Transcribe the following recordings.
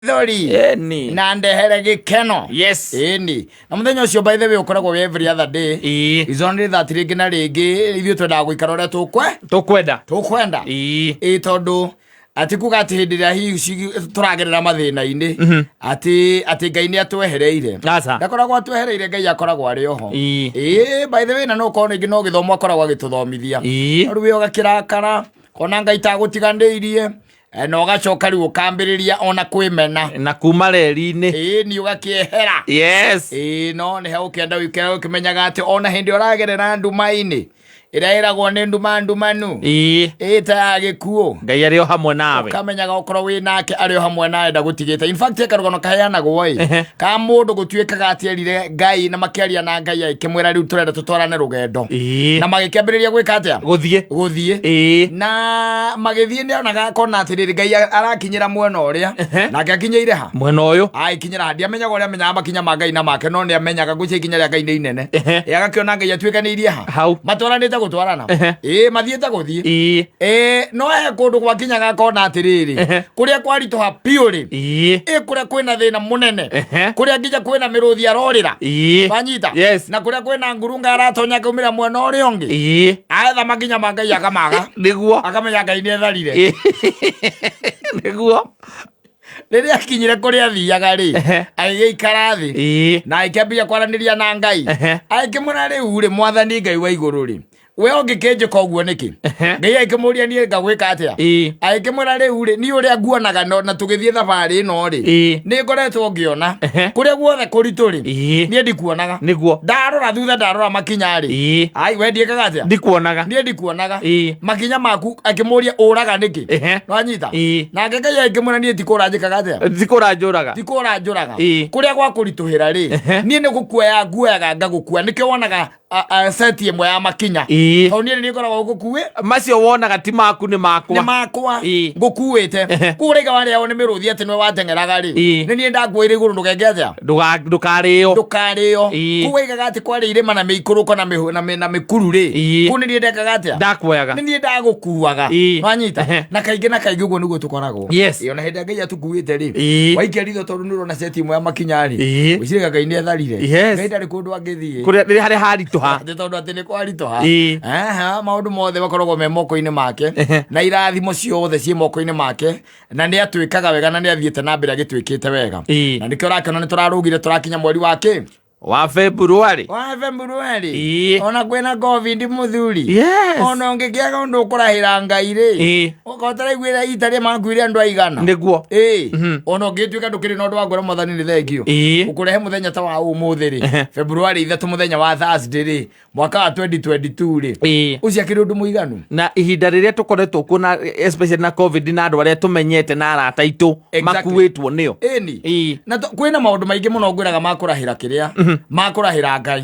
Maithori Ĩni. Na ndehere gĩkeno. Yes. Ĩni, na mũthenya ũcio, by the way, ũkoragwo wĩ every other day. Is only that rĩngĩ na rĩngĩ ithuĩ twendaga gũikara ũrĩa tũkwe Tũkwenda. Tũkwenda. Ĩ, tondũ atĩ kuga atĩ hĩndĩ ĩrĩa hihi tũragerera mathĩna-inĩ atĩ Ngai nĩ atwehereire. Aca. Ndakoragwo atwehereire, Ngai akoragwo arĩ oho. Ĩĩ. Ĩ, by the way, na no ũkorwo rĩngĩ no gĩthomo akoragwo agĩtũthomithia. No rĩu we ũgakĩrakara kona Ngai tagũtiganĩirie, na ũgacoka rĩu ũkambĩrĩria ona kwĩmena. Na kuma reri-inĩ. Ĩĩ, ni ũgakĩehera. Ĩĩ, no nĩ hau ũkĩenda ũikare ũkĩmenyaga atĩ ona hĩndĩ ũragerera nduma-inĩ ĩrĩa ĩragwo nĩ nduma ndumanu, ĩĩ, ta ya gĩkuũ, Ngai arĩ o hamwe nawe. Ũkamenyaga okorwo wĩ nake, arĩ o hamwe nawe, ndagũtigĩte. In fact, he karũgano kaheanagwo ĩ ka mũndũ gũtuĩkaga atĩ erire Ngai na makĩaria na Ngai, agĩkĩmwĩra rĩu tũrenda tũtwarane rũgendo. Na magĩkĩambĩrĩria gwĩka atĩa? Gũthiĩ. Gũthiĩ. Na magĩthiĩ, nĩ onaga akona atĩrĩrĩ, Ngai arakinyĩra mwena ũrĩa nake akinyĩire ha? Mwena ũyũ. Agĩkinyĩra ha? Ndiamenyaga ũrĩa amenyaga makinya ma Ngai na make, no nĩ amenyaga ngwĩciria ikinya rĩa Ngai nĩ inene. Ĩ, agakĩona Ngai atuĩkanĩirie ha? Hau. Matwaranĩte gũtwarana. Ĩ, mathiĩte gũthiĩ. Ĩ, no he kũndũ gwakinyaga akona atĩrĩrĩ, kũrĩa kwaritũha biũ rĩ, ĩ, kũrĩa kwĩna thĩna mũnene, kũrĩa nginya kwĩna mĩrũthi arorĩra. Wanyita? Yes. Na kũrĩa kwĩna ngurunga aratonya akaumĩra mwena ũrĩa ũngĩ. Aetha makinya ma Ngai akamaga. Akamenya Ngai nĩ etharire. Nĩguo. Rĩrĩa akinyire kũrĩa athiaga rĩ, agĩgĩikara thĩ na agĩkĩambia kwaranĩria na Ngai. Agĩkĩmwĩra, rĩu rĩ, Mwathani Ngai wa igũrũ rĩ, we ũngĩkĩnjĩka ũguo nĩkĩ? Ngai agĩkĩmũria, niĩ ngagwĩka atĩa? Agĩkĩmwĩra, rĩu rĩ, niĩ ũrĩa nguonaga na tũgĩthiĩ thabarĩ ĩno rĩ, nĩ ngoretwo ngĩona kũrĩa guothe kũritũ rĩ, niĩ ndikuonaga. Ndarora thutha, ndarora makinya rĩ, ai, we ndiĩkaga atĩa? Ndikuonaga. Niĩ ndikuonaga. Makinya maku. Akĩmũria, ũraga nĩkĩ? Nwanyita? Nake Ngai agĩkĩmwĩra, niĩ tikũra njĩkaga atĩa? Tikũra njũraga. Tikũra njũraga. Kũrĩa gwa kũritũhĩra rĩ, niĩ nĩ gũkuoya nguoyaga ngagũkua. Nĩkĩo wonaga seti ĩmwe ya makinya, tondũ niĩ nĩ ngoragwo ngũkuĩ. Macio wonaga ti maku, nĩ makwa. Nĩ makwa. Ngũkuĩte. Kũu ũraiga warĩagwo nĩ mĩrũthi atĩ nĩwe wateng'eraga rĩ, nĩ niĩ ndakuoire igũrũ ndũgeke atĩa? Ndũkarĩo. Ndũkarĩo. Kũu waigaga atĩ kwarĩ irĩma na mĩikũrũko na na mĩkuru rĩ, kũu nĩ niĩ ndekaga atĩa? Ndakuoyaga. Nĩ niĩ ndagũkuaga. Wanyita? Na kaingĩ na kaingĩ ũguo nĩguo tũkoragwo. Ĩ, ona hĩndĩ ĩrĩa Ngai atũkuĩte rĩ, waikia ritho tondũ nĩ ũrona seti ĩmwe ya makinya rĩ, gwĩciraga Ngai nĩ etharire. Ngai ndarĩ kũndũ angĩthiĩ. Kũrĩa rĩrĩa harĩa haritũha. Atĩ tondũ atĩ nĩ kwaritũha. Aha, maũndũ mothe makoragwo me moko-inĩ make, na irathimo ciothe ciĩ moko-inĩ make, na nĩ atwĩkaga wega na nĩ athiĩte na mbere agĩtwĩkĩte wega. Na nĩkĩo ũrakĩona nĩ tũrarũgire tũrakinya mweri wa kĩ? Wa February. Wa February. Ona kwĩna COVID, mũthuri, ona ũngĩkĩaga ũndũ ũkũrahĩra Ngai rĩ, ũkorwo ũtaraiguĩra ita rĩa makuire andũ aigana. Ĩĩ, ona ũngĩtuĩka ndũkĩrĩ na ũndũ wa kwĩra Mwathani nĩ thengio ũkũrehe mũthenya ta wa ũmũthĩ rĩ, February 3, mũthenya wa Thursday rĩ, mwaka wa 2022 rĩ, ũcio akĩrĩ ũndũ mũiganu. Na ihinda rĩrĩa tũkoretwo kuo na especially na COVID na andũ arĩa tũmenyete na arata aitũ makuĩtwo nĩo. Ĩni. Na kwĩna maũndũ maingĩ mũno ngwĩraga makũrahĩra kĩrĩa makũrahĩra Ngai.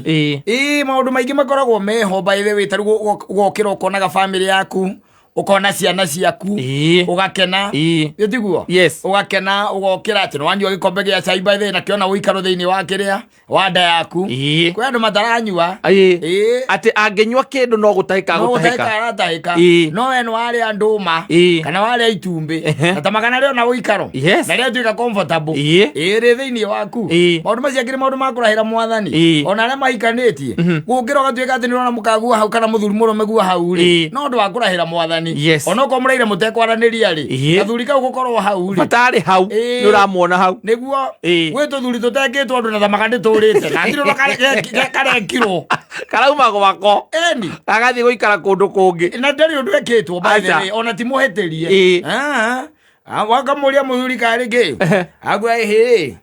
Ĩĩ, maũndũ maingĩ makoragwo meho, by the way. Ta rĩu ũgokĩra ũkonaga family yaku, ũkona ciana ciaku, ũgakena. Ĩ tiguo? Yes. Ũgakena, ũgokĩra atĩ nĩwanyua gĩkombe gĩa cai, by the way, nakĩona ũikaro thĩinĩ wa kĩrĩa wa nda yaku. Kwĩ andũ mataranyua. Atĩ angĩnyua kĩndũ no gũtahĩka. No gũtahĩka. Gũtahĩka. Aratahĩka. No we nĩ warĩa ndũma kana warĩa itumbĩ na ta magana rĩona ũikaro na rĩatuĩka comfortable. Ĩĩ, rĩ thĩinĩ waku. Maũndũ macio akĩrĩ maũndũ ma kũrahĩra Mwathani. Ona arĩa mahikanĩtie, gũkĩra ũgatuĩka atĩ nĩ ũrona mũkagua hau kana mũthuri mũrũme gua hau rĩ, no ũndũ wa kũrahĩra Mwathani. Ona okorwo mũraire mũtekwaranĩria rĩ, gathuri kau gũkorwo hau rĩ, batarĩ hau, nĩ ũramuona hau. Nĩguo. Gwĩ tũthuri tũtekĩtwo ũndũ na thamaka nĩ tũrĩte na hatirĩ ũndũ karekirwo. Karauma gwako. Eni. Gagathiĩ gũikara kũndũ kũngĩ. Na ndarĩ ũndũ ekĩtwo, by the Aca. way, ona ti mũhĩtĩrie. Ah, ah, wakamũria mũthuri karĩ kĩ, agua, ĩhĩ,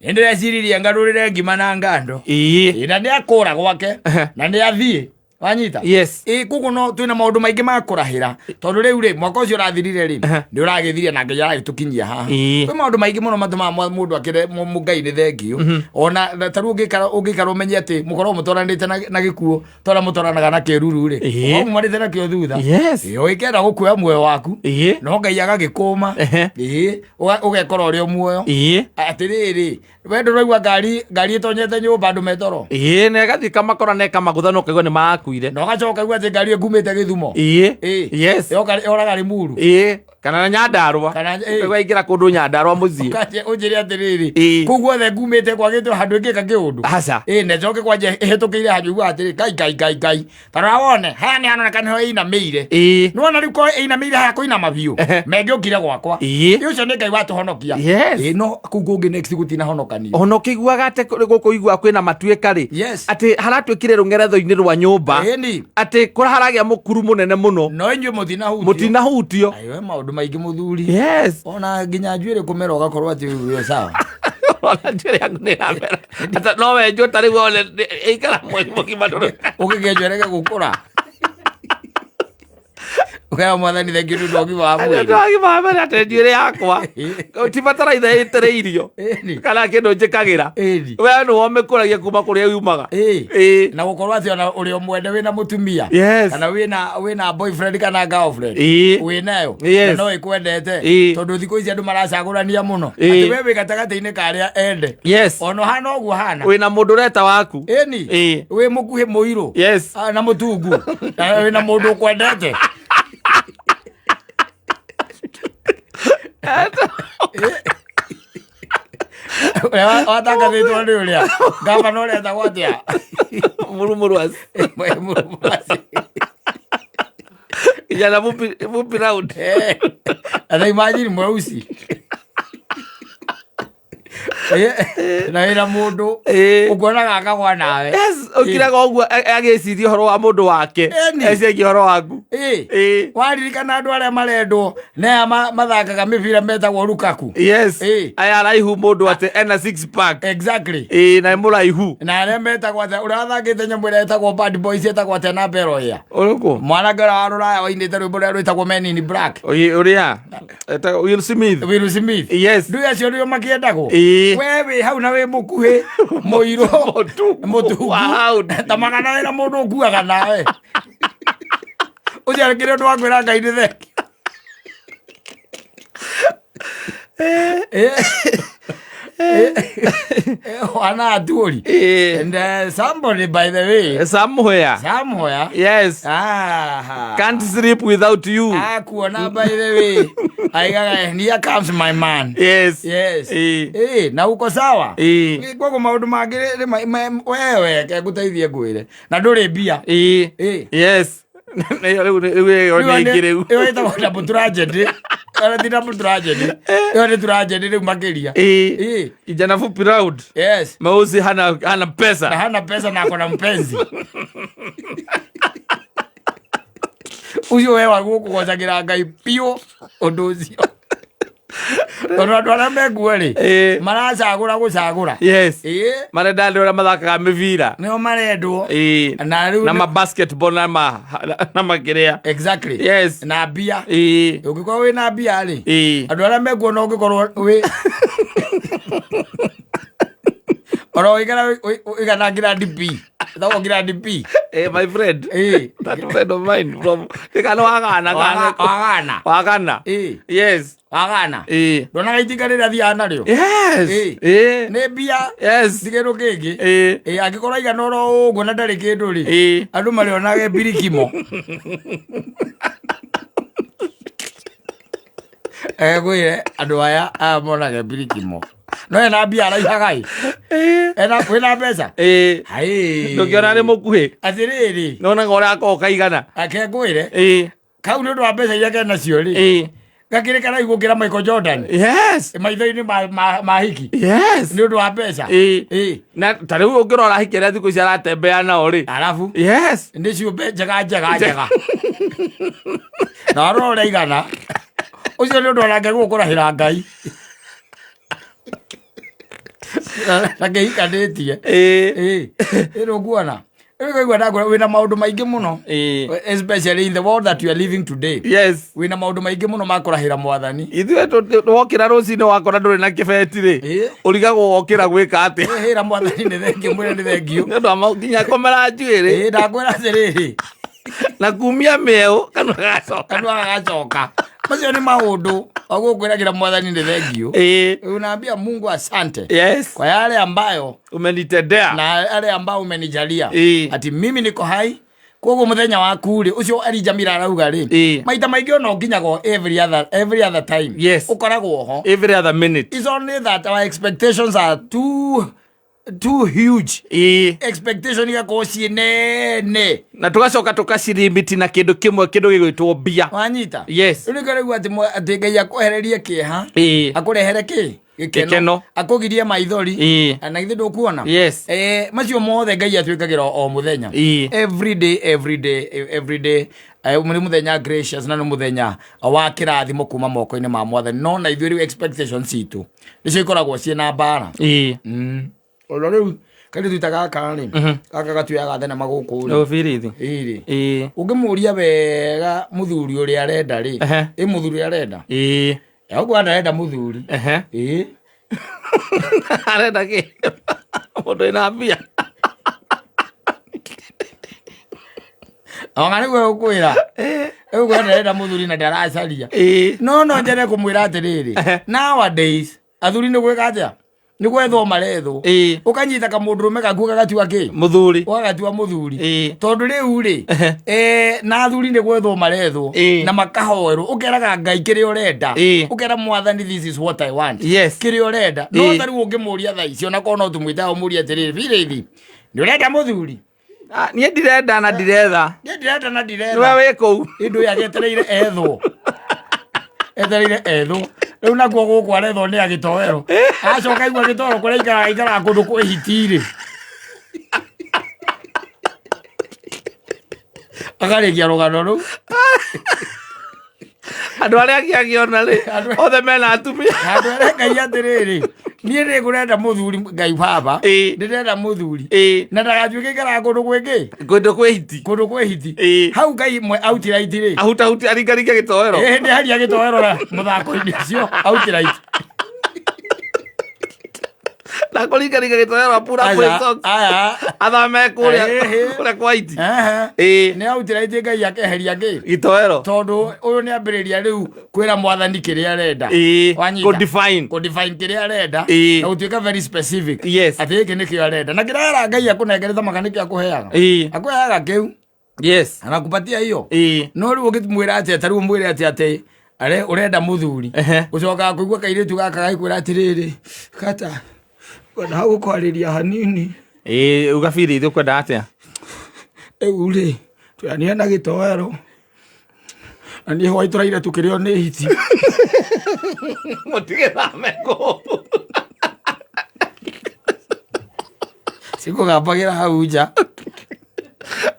nĩ ndĩreciririe ngarũrĩre ngima na ngando. Ĩ, na nĩ akũra gwake na nĩ athiĩ, wanyita? Yes. Ĩ, koguo no twĩna maũndũ maingĩ ma kũrahĩra, tondũ rĩu rĩ, mwaka ũcio ũrathirire rĩ, nĩ ũragĩthirie na Ngai aragĩtũkinyia haha. Kwĩ maũndũ maingĩ mũno matũmaga mũndũ akĩre Ngai nĩ thengio. Ona ta rĩu ũngĩikara ũmenye atĩ mũkorwo mũtwaranĩte na gĩkuũ tondũ mũtwaranaga na kĩruru rĩ, ũkorwo mumanĩte nakĩo thutha. Ĩ, ũgĩkenda gũkuoya muoyo waku, no Ngai agagĩkũma. Ĩ, ũgekora ũrĩ o muoyo. Atĩrĩrĩ, we ndũraigua ngari ĩtonyete nyũmba andũ metoro? Ĩĩ, na ĩgathiĩ kamakora na ĩkamagũtha no kaigua nĩ marakuire. Na ũgacoka ũkaigua atĩ ngari ĩyo ĩkumĩte Gĩthumo. Ĩ. Yoka yoraga Limuru. Kana na Nyandarua. Kana- ĩ. Waingĩra kũndũ Nyandarua mũciĩ. Ũkanjia ũnjĩre atĩrĩrĩ, Ĩ. kũu guothe ngumĩte kwagĩtwo handũ ĩngĩka kĩũndũ. Aca. Ĩ, na njoke kwanja ĩhĩtũkĩire handũ igua atĩrĩ, Ngai Ngai Ngai Ngai. Ta rora wone, haha nĩ haroneka nĩho ĩinamĩire. Ĩ. Nĩwona rĩu ko ĩinamĩire haha kũinama biũ. Ehe. Mengĩũkire gwakwa. Ĩ. Ĩ, ũcio nĩ Ngai watũhonokia. Yes. Ĩ, no kũu kũngĩ next gũtinahonokanio. Ona ũkĩiguaga atĩ gũkũ igua kwĩna matuĩka rĩ. Yes. Atĩ haratuĩkire rũng'eretho-inĩ rwa nyũmba. Ĩni. Atĩ kũrĩa haragĩa mũkuru mũnene mũno. No inyuĩ mũtinahutio. Mũtinahutio. Ayo, maũndũ maingĩ mũthuri. Yes. Ona nginya njuĩrĩ kũmera ũgakorwo atĩ wĩ sawa. Ona njuĩrĩ yaku nĩ ĩramera. Ata no wenjwo ta rĩu one ĩikara mweri mũgima ndũrĩ. Ũkĩkenjwo ĩrege gũkũra. Ũkera mwathani thengiũ nĩ ũndũ wa ũgima wa mwĩrĩ. Ndwagima wa mbere atĩ njuĩrĩ yakwa ti bataraitha ĩtĩrĩirio Ĩni. kana kĩndũ njĩkagĩra. Ĩni. We nĩwe ũmĩkũragia kuma kũrĩa yumaga. Ĩ. Ĩ. Na gũkorwo atĩ ona ũrĩ ũmwende wĩna mũtumia. Yes. Kana wĩna boyfriend kana girlfriend. Ĩ. Wĩnayo. Yes. Na no ĩkwendete. Ĩ. Tondũ thikũ ici andũ maracagũrania mũno. Ĩ. Atĩ we wĩ gatagatĩ-inĩ ka arĩa ende. Yes. Ona ũhana ũguo hana. Wĩna mũndũ ũreta waku. Ĩni. Ĩ. Wĩ mũkuhĩ mũirũ. Yes. Ah, na mũtungu. Na wĩna mũndũ ũkwendete. Ũrĩa watangathĩtwo nĩ ũrĩa gavana ũrĩa etagwo atĩa? Murumurwas. Murumurwasi. Kijana fupi fupi round. Eh, ana imagine mweusi. Na wĩna mũndũ ũkuonaga akagwa nawe. Yes, ũkiraga ũguo agĩciria ũhoro wa mũndũ wake. Ĩni. Eciria ũhoro waku. Ĩ. Ĩ. Waririkana andũ arĩa marendwo na aya mathakaga mĩbira metagwo Lukaku. Yes. Ĩ. Aya araihu mũndũ atĩ ena six pack. Exactly. Ĩ, na nĩ mũraihu. Na arĩa metagwo atĩa ũrĩa wathakĩte nyamũ ĩrĩa ĩtagwo Bad Boys ĩtagwo atĩa na mbero ĩya. Ũrĩkũ? Mwanake ũrĩa wa rũraya wainĩte rwĩmbo rũrĩa rwĩtagwo Men in Black. Ũrĩa? Etagwo Will Smith. Will Smith. Yes. Ndũĩ acio nĩo makĩendagwo. Ĩ. We wĩ hau na wĩ mũkuhĩ mũirũ Mũtungu. mũtungu Wow. ta magana wĩna mũndũ ũkuaga nawe. Ũcio akĩrĩ ũndũ wa kwĩra Ngai nĩ thengiũ. Wana atuori. Ĩ. And somebody by the way Somewhere. somewhere Yes. ah, Can't sleep without you. akuona by the way aigaga here comes my man. Yes. Yes. Ĩ. Eh, na uko sawa. Ĩ. Koguo maũndũ mangĩ wewe ke ngũteithie ngwĩre na ndũrĩ mbia. Ĩ. Ĩ. Yes. Rĩu rĩu rĩu ĩyo nĩ ĩngĩ rĩu. Ĩyo ĩtagwo double tragedy. Ĩyo ti double tragedy. Ĩyo nĩ tragedy rĩu makĩria. Ĩ. Ĩ. Kijana fupi round. Yes. Meusi hana Na pesa. hana pesa na akona mpenzi. Ũcio we wagwo kũgocagĩra Ngai biũ ũndũ ũcio. Tondũ andũ arĩa mekuo rĩ Ĩ. maracagũra gũcagũra. Yes. Ĩ. Marenda andũ arĩa mathakaga mĩbira. Nĩo marendwo. Ĩ. Na rĩu Na nĩ- ma basketball na ma na makĩrĩa. Exactly. Yes. Na mbia. Ĩ. Ũngĩkorwo wĩna mbia rĩ Ĩ. andũ arĩa mekuo no ũngĩkorwo wĩ oro ũigana ũigana ngira DP ĩtagwo ngira DP. Eh, my friend. Ĩ. That friend of mine from kana wagana kana Wagana. wagana. Ĩ. Yes. Wagana. Ĩ. Ndonaga itinga rĩrĩa athiaga narĩo. Yes. Ĩ. Ĩ. Nĩ mbia. Yes. Ti kĩndũ kĩngĩ. Ĩ. Ĩ, angĩkorwo aigana oro ũguo na ndarĩ kĩndũ rĩ Ĩ. andũ marĩonaga mbirikimo. Egwĩre andũ aya monaga mbirikimo. No ena mbia araihaga ĩ. Ena wĩna mbeca? Ĩ. Hai. Ndũngĩona nĩ mũkuhĩ. Atĩrĩrĩ. Nĩwonaga ũrĩa akoragwo kaigana. Ake ngwĩre. Ĩ. Kau nĩ ũndũ wa mbeca iria ke nacio rĩ. Ĩ. Gakĩrĩ karaihu gũkĩra Michael Jordan. Yes. Maitho-inĩ ma hiki. Yes. Nĩ ũndũ wa mbeca. Ĩ. Ĩ. Na ta rĩu ũngĩrora hiki arĩa thikũ ici aratembea nao rĩ. Arabu. Yes. Nĩ ciũmbe njega njega njega. Na warora ũrĩa aigana. Ũcio nĩ ũndũ onake gũkũrahĩra Ngai. Na kĩhikanĩtie. Ĩ. Ĩ. Ĩ ndũkuona. Rĩu ngaigua ndakwĩra wĩna maũndũ maingĩ mũno. Ĩ. Especially in the world that you are living today. Yes. Wĩna maũndũ maingĩ mũno ma kũrahĩra mwathani. Ithuĩ wokĩra rũcinĩ wakora ndũrĩ na kĩbeti rĩ. Ĩ. Ũrigagwo wokĩra gwĩka atĩa. Hĩra mwathani nĩ thengiũ, mwĩre nĩ thengiũ. Nĩ ũndũ wa nginya kũmera njuĩrĩ. Ĩ, ndakwĩra atĩrĩrĩ. Na kumia mĩeũ kanua gagacoka. Kanua gagacoka. Macio nĩ maũndũ ogũkwĩragĩra mwathani nĩ thengiũ. Ĩ. Unaambia Mungu asante. Yes. Kwa yale ambayo Umenitendea. na yale ambayo umenijalia. Ĩ. Ati mimi niko hai. Koguo muthenya waku rĩ, ũcio Elijah Mira arauga rĩ, maita maingĩ ona ũnginyaga every other time. Ũkoragwo ho every other minute. It's only that our expectations are too huge. Expectation igakorwo ciĩ nene. Na tugacoka tukacirimiti na kindu kimwe, kindu gigwitwo mbia. Wanyita? Yes. Rĩu nĩkĩo rĩu atĩ atĩ Ngai akwehererie kĩeha, akũrehere kĩ? Gĩkeno. Gĩkeno. Akũgirie maithori. Na githĩ ndũkuona? Yes. Macio mothe Ngai atwĩkagĩra o mũthenya. Every day, every day, every day. Nĩ mũthenya gracious na nĩ mũthenya wa kĩrathimo kuma moko-inĩ ma Mwathani, no na ithuĩ rĩu expectations citũ nĩcio ikoragwo ciĩ na mbara. Ona rĩu kairĩtu ta gaka rĩ, gaka gatuaga thenema gũkũ rĩ. Ũbirithi. Ĩrĩ ũngĩmũria wega mũthuri ũrĩa arenda rĩ, ĩ mũthuri ũrĩa arenda, ũguo ndarenda mũthuri. Ĩĩ. Arenda kĩ? Mũndũ wĩna mbia. Ona nĩguo ũkwĩra ũguo ndarenda mũthuri na ndaracaria. No njere kũmwĩra atĩrĩrĩ, nowadays athuri nĩ gwĩka atĩa? Nĩ gwethwo marethwo. Ũkanyita kamũndũrũme gaku gagatua kĩ? Mũthuri. Ũgagatua mũthuri. Tondũ rĩu rĩ, na athuri nĩ gwethwo marethwo na makahoerwo, ũkeraga Ngai kĩrĩa ũrenda. Ũkera Mwathani, "This is what I want." Kĩrĩa ũrenda. No ta rĩu ũngĩmũria thaa ici, ona korwo no tũmwĩtaga ũmũrie atĩrĩrĩ, "Birithi, nĩ ũrenda mũthuri?" Ah, niĩ ndirenda na ndiretha. Niĩ ndirenda na ndiretha. Nĩwe wĩ kũu. Indũ yagetereire ethwo, etereire ethwo. Rĩu nakuo gũkũ arethwo nĩ agĩtoero, acoka igua gĩtoero kũrĩa ikaraga, ikaraga kũndũ kwĩ hiti-rĩ, akarĩkia rũgano rũu. Andũ arĩa angĩ angĩona rĩ, othe mena atumia. Handũ ere Ngai atĩrĩrĩ, niĩ nĩ ngũrenda mũthuri, Ngai baba, ndĩrenda mũthuri na ndagatuĩke ikaraga kũndũ kwĩngĩ. Kũndũ kwĩ hiti. Kũndũ kwĩ hiti. Hau Ngai mwe outright rĩ, ahutahuti aringaringe gĩtoero. Ĩĩ, nĩ haria gĩtoero na mũthako-inĩ ũcio outright. Na kũringaringa gĩtoero apura Aya, kwĩ socks. Aya. Athame kũrĩa kũrĩa kwa hiti. Nĩ outright Ngai akeheria ngĩ? Gĩtoero. Tondũ ũyũ nĩ ambĩrĩria rĩu kwĩra Mwathani kĩrĩa arenda. Wanyita? Kũ-define. Kũ-define kĩrĩa arenda. Na gũtuĩka very specific atĩ gĩkĩ nĩkĩo arenda, na kĩrĩa era Ngai akũnengerete maka nĩkĩo akũheaga. Akũheaga kĩu. Anakupatia hiyo. No rĩu ũngĩmwĩra atĩ, ta rĩu ũmwĩre atĩ are ũrenda mũthuri, ũcokaga kũigua kairĩtu gaka gagĩkwĩra atĩrĩrĩ, "Kata, ngwendaga gũkwarĩria hanini." Ĩĩ, uga birithi, ũkwenda atĩa? "Rĩu rĩ, tũrania na gĩtoero na niĩ hwaĩ tũraire tũkĩrĩo nĩ hiti." Mũtigĩthame kũu. Cikũgambagĩra hau nja.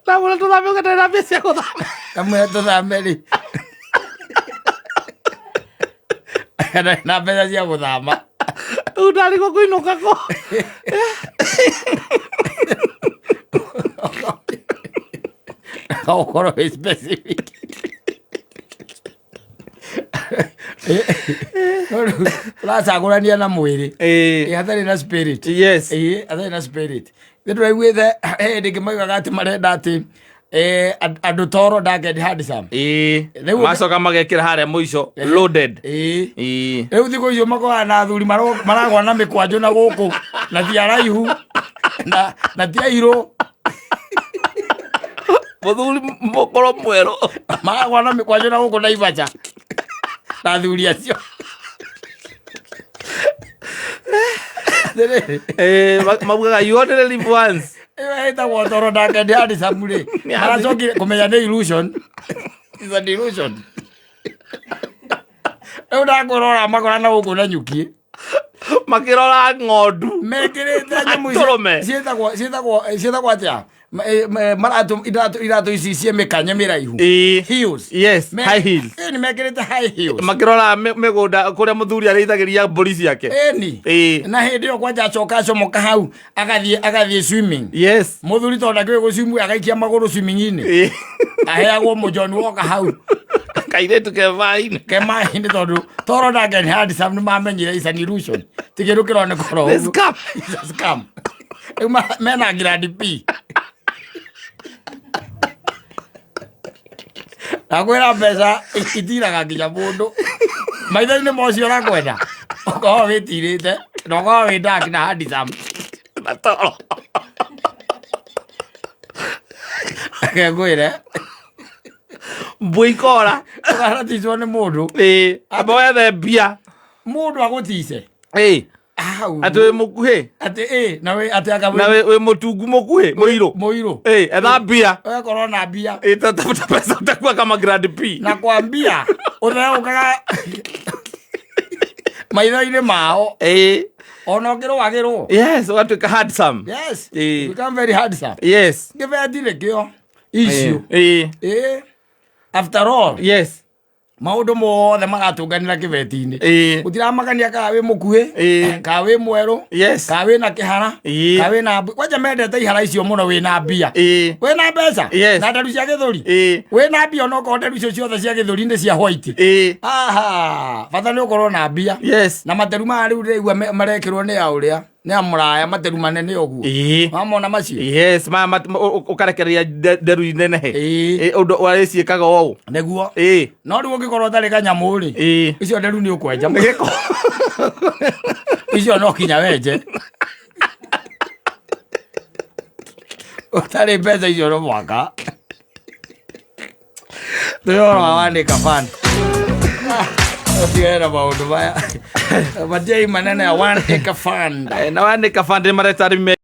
Namwĩra tũthame, ũgatare na mbia cia gũthama. Kamwĩra tũthame rĩ, na mbeca cia gũthama. Rĩu ndarigwo kũinũka kũ. Ũkorwo wĩ specific. No rĩu ũracagũrania na mwĩrĩ. Ĩ, hatarĩ na spirit. Ĩ, hatarĩ na spirit. Nĩ tũraiguĩte hĩndĩ ĩngĩ maugaga atĩ marenda atĩ andũ toro dark and handsome. Rĩu Macoka magekĩra harĩa mũico loaded. Rĩu thikũ icio makoraga na athuri maragwa na mĩkwanjũ na gũkũ na ti araihu na ti airũ. Mũthuri mũkũrũ mwerũ. Maragwa na mĩkwanjũ na gũkũ na ibaca na athuri acio. Atĩrĩrĩ, Maugaga you only live once. Ĩyo ĩtagwo toro dark and handsome rĩ, maracokire kũmenya nĩ illusion, is an illusion. Rĩu ndakũrora makora na gũkũ na nyuki. Makĩrora ng'ondu. Mekĩrĩte nyamũ ici. Ndũrũme. Ciĩtagwo atĩa? Maratũ, iratũ ici ciĩ mĩkanye mĩraihu. Heels. Yes, high heels. Nĩ mekĩrĩte high heels. Makĩrora mĩgũnda kũrĩa mũthuri arĩithagĩria mbũri ciake. Ĩni. Na hĩndĩ ĩyo kwanja acoka acomoka hau agathiĩ swimming. Mũthuri tondũ ndakĩũĩ gũcwimu, agaikia magũrũ swimming-inĩ. Aheagwo mũjoni woka hau. Kairĩtu ke maĩ-inĩ. Ke maĩ-inĩ, tondũ toro dark and handsome nĩ mamenyire is an illusion, ti kĩndũ kĩroneka oro Nĩ ũguo. scam. It's a scam. Rĩu mena grade P. Ndakwĩra mbeca itiraga nginya mũndũ maitho-inĩ mocio ũrakwenda ũkorwo wĩtirĩte na ũkorwo wĩ dark na handsome. Na toro. Reke ngwĩre. Mbwe ikora. Ũkanaticwo nĩ mũndũ. Ĩĩ, amba wethe mbia. Mũndũ agũtice. Ĩĩ. Hau. Atĩ wĩ mũkuhĩ. Atĩ ĩ, na wĩ atĩ anga Na wĩ wĩ mũtungu mũkuhĩ, mũirũ. Mũirũ. Ĩĩ, etha mbia. Ũgakorwo na mbia. Ĩĩ, tafuta pesa utakuwa kama Grand P. Na kwambia ũtheũkaga maitho-inĩ mao. Ĩĩ. Ona ũngĩrũagĩrwo. Yes, ũgatuĩka handsome. Yes. Ĩĩ. Become very handsome. Yes. Kĩbeti nĩkĩo issue. Ĩĩ. Ĩĩ. After all. Yes. Maũndũ mothe magatũnganĩra kĩbeti-inĩ. Ĩĩ. Gũtiramakania kana wĩ mũkuhĩ. Ĩĩ. Kana wĩ mwerũ. Yes. Kana wĩ na kĩhara. Ĩĩ. Kana wĩ na kwanja mendete ihara icio mũno wĩ na mbia. Ĩĩ. Wĩ na mbeca. Yes. Na nderu cia gĩthũri. Ĩĩ. Wĩ na mbia onokorwo nderu icio ciothe cia gĩthũri nĩ cia white. Ĩĩ. Aha, bata nĩ ũkorwo na mbia. Yes. Na materu maya rĩu ndĩraigua marekĩrwo nĩ ya ũrĩa nĩ ya mũraya materu manene ũguo. Ĩĩ. Wamona macio? Yes, maya ũkarekereria nderu inenehe. Ĩĩ. Ĩĩ, ũndũ ũrĩa ciĩkaga ũũ. Nĩguo. Ĩĩ. No rĩu ũngĩkorwo ũtarĩ kanyamũ rĩ. Ĩĩ. Icio nderu nĩ ũkwenja. Gĩko. Icio no kinya wenje. Ũtarĩ mbeca icio no mwaka. Twĩhoro wa wandĩka fan. Ũtigane na maũndũ maya. Matiai manene ya one acre fund. Na wandĩka fund nĩ mareta arĩmi.